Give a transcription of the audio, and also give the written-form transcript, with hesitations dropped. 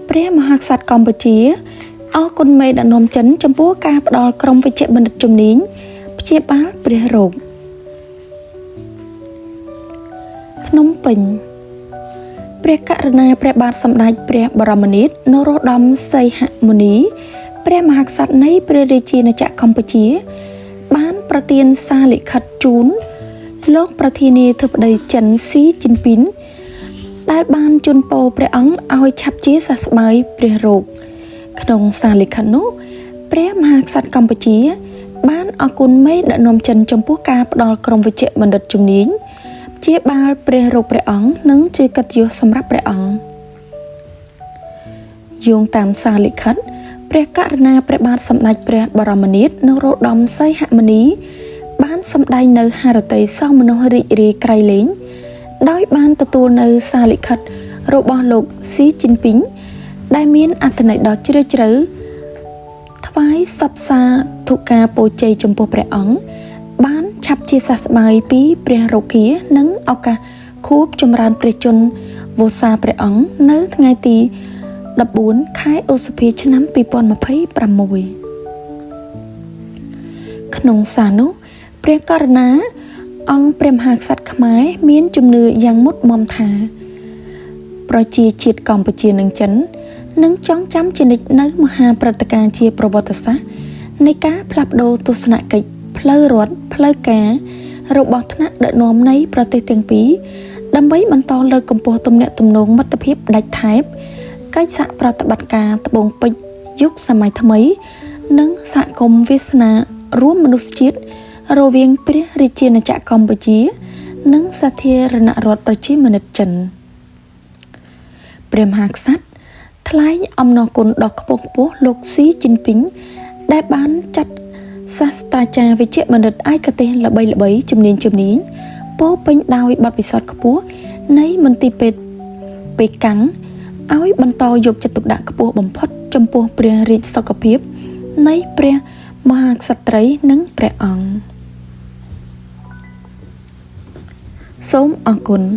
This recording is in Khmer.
ព្រះមហាក្សត្រកម្ពុជាអរគុណមេដឹកនាំចិនចំពោះការផ្ដល់ក្រុមវេជ្ជបណ្ឌិតជំនាញព្យាបាលព្រះរោគភ្នំពេញព្រះករុណាព្រះបាទសម្ដេចព្រះបរមនាថនរោត្តមសីហមុនីព្រះមហាក្សត្រនៃព្រះរាជាណាចក្រកម្ពុជា បានប្រទានសារលិខិតជូនលោកប្រធានាធិបតីចិនស៊ីជីនពីនដែលបានជូនពរព្រះអង្គឲ្យឆាប់ជាសះស្បើយព្រះរោគក្នុងសារលិខិតនោះព្រះមហាក្សត្រកម្ពុជា បានអរគុណមេដឹកនាំចិនចំពោះការផ្ដល់ក្រុមវេជ្ជបណ្ឌិតជំនាញព្យាបាលព្រះរោគព្រះអង្គនិងជាកិត្តិយសសម្រាប់ព្រះអង្គយោងតាមសារលិខិតព្រះករុណាព្រះបាទសម្ដេចព្រះបរមនាថនរោត្តមសីហមុនីបានសម្ដែងនៅហារតីសោមនស្សរីករាយក្រៃលែងដោយបានទទួលនៅសារលិខិតរបស់លោកស៊ីជីនពីងដែលមានអត្ថន័យដ៏ជ្រាលជ្រៅថ្វាយសព្ទសាធុការពរជ័យចំពោះព្រះអង្គបានឆាប់ជាសះស្បើយពីព្រះរោគានិងឱកាសខួបចម្រើនព្រះជន្មវស្សាព្រះអង្គនៅថ្ងៃទី14ខែឧសភាឆ្នាំ2026ក្នុងសារនោះព្រះករុណាអង្គព្រះមហាក្សត្រខ្មែរមានជំនឿយ៉ាងមុតមមថាប្រជាជាតិកម្ពុជានិងចិននឹងចងចាំជានិច្ចនៅមហាព្រឹត្តិការណ៍ជាប្រវត្តិសាស្ត្រនៃការផ្លាស់ប្ដូរទស្សនកិច្ចផ្លូវរដ្ឋផ្លូវការរបស់ថ្នាក់ដឹកនាំនៃប្រទេសទាំងពីរដើម្បីបន្តលើកកម្ពស់ទំនាក់ទំនងមិត្តភាពដាច់ថែបកិច្ចសហប្រតិបត្តិការត្បូងពេជ្រយុគសម័យថ្មីនិងសហគមន៍វាសនារួមមនុស្សជាតិរវាងព្រះរាជាណាចក្រកម្ពុជានិងសាធារណរដ្ឋប្រជាមានិតចិនព្រះមហាក្សត្រថ្លែងអំណរគុណដ៏ខ្ពង់ខ្ពស់លោកស៊ីជីនពីងដែលបានចាត់សាស្ត្រាចារ្យវេជ្ជបណ្ឌិតឯកទេសល្បីៗជំនាញពោរពេញដោយបទពិសោធន៍ខ្ពស់នៃមន្ទីរពេទ្យប៉េកាំងឲ្យបន្តយកចិត្តទុកដាក់ខ្ពស់បំផុតចំពោះព្រះរាជសុខភាពនៃព្រះមហាក្សត្រីនិងព្រះអង្គសូមអរគុណ។